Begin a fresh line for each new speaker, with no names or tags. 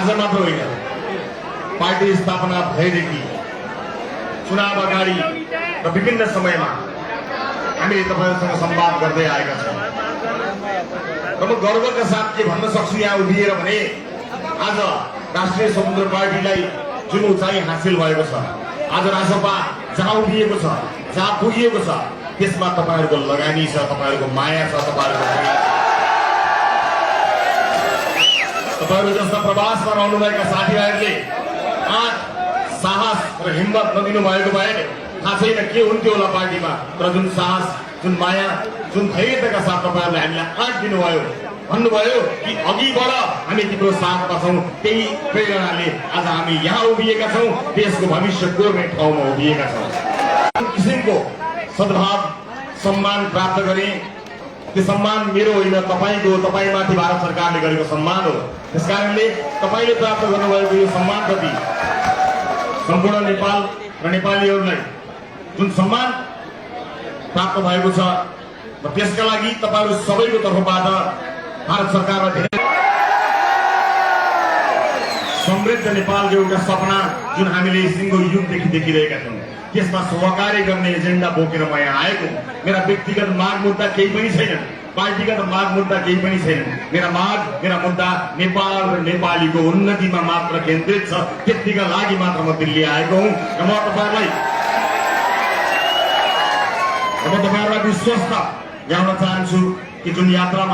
आज मात्र होइन, पार्टी स्थापना भएदेखि चुनाव अगाडि र विभिन्न समयमा हामीले तपाईहरुसँग संवाद गर्दै आएका छौं। र म गर्वका साथ के भन्न सक्छु यहाँ उभिएर भने आज राष्ट्रिय स्वतन्त्र पार्टीलाई जुन उचाइ हासिल भएको छ, आज रासपा जहाँ उभिएको छ, जहाँ पुगिएको छ, त्यसमा तपाईहरुको लगानी छ, तपाईहरुको माया छ, तपाईहरु जस्ता प्रवासमा रहनुभएका साथीभाइहरूले आँट, साहस र हिम्मत नदिनु भएको भए थाहा छैन के हुन्थ्यो होला पार्टीमा। तर जुन साहस, जुन माया, जुन धैर्यताका साथ तपाईहरुले हामीलाई आँट दिनुभयो, भन्नुभयो कि अघि बढ, हामी तिम्रो साथमा छौं, त्यही प्रेरणाले आज हामी यहाँ उभिएका छौं, देशको भविष्य कोर्ने ठाउँमा उभिएका छौं। किसिमको सद्भाव, सम्मान प्राप्त गरे, त्यो सम्मान मेरो होइन, तपाईको, तपाईमाथि भारत सरकारले गरेको सम्मान हो। त्यसकारणले तपाईले प्राप्त गर्नुभएको यो सम्मानप्रति सम्पूर्ण नेपाल र नेपालीहरूलाई जुन सम्मान प्राप्त भएको छ, र त्यसका लागि तपाईहरु सबैको तर्फबाट भारत सरकारलाई धेरै समृद्ध नेपालको एउटा सपना जुन हामीले सिंगो युगदेखि देखिरहेका छौं, त्यसमा सहकार्य गर्ने एजेन्डा बोकेर म यहाँ आएको। मेरा व्यक्तिगत माग मुद्दा केही पनि छैन, पार्टीगत माग मुद्दा केही पनि छैन। मेरा माग, मेरा मुद्दा नेपाल र नेपालीको उन्नतिमा मात्र केन्द्रित छ। त्यतिका लागि मात्र म दिल्ली आएको हुँ। र म तपाईहरुलाई विश्वस्त गराउन चाहन्छु कि जुन यात्रामा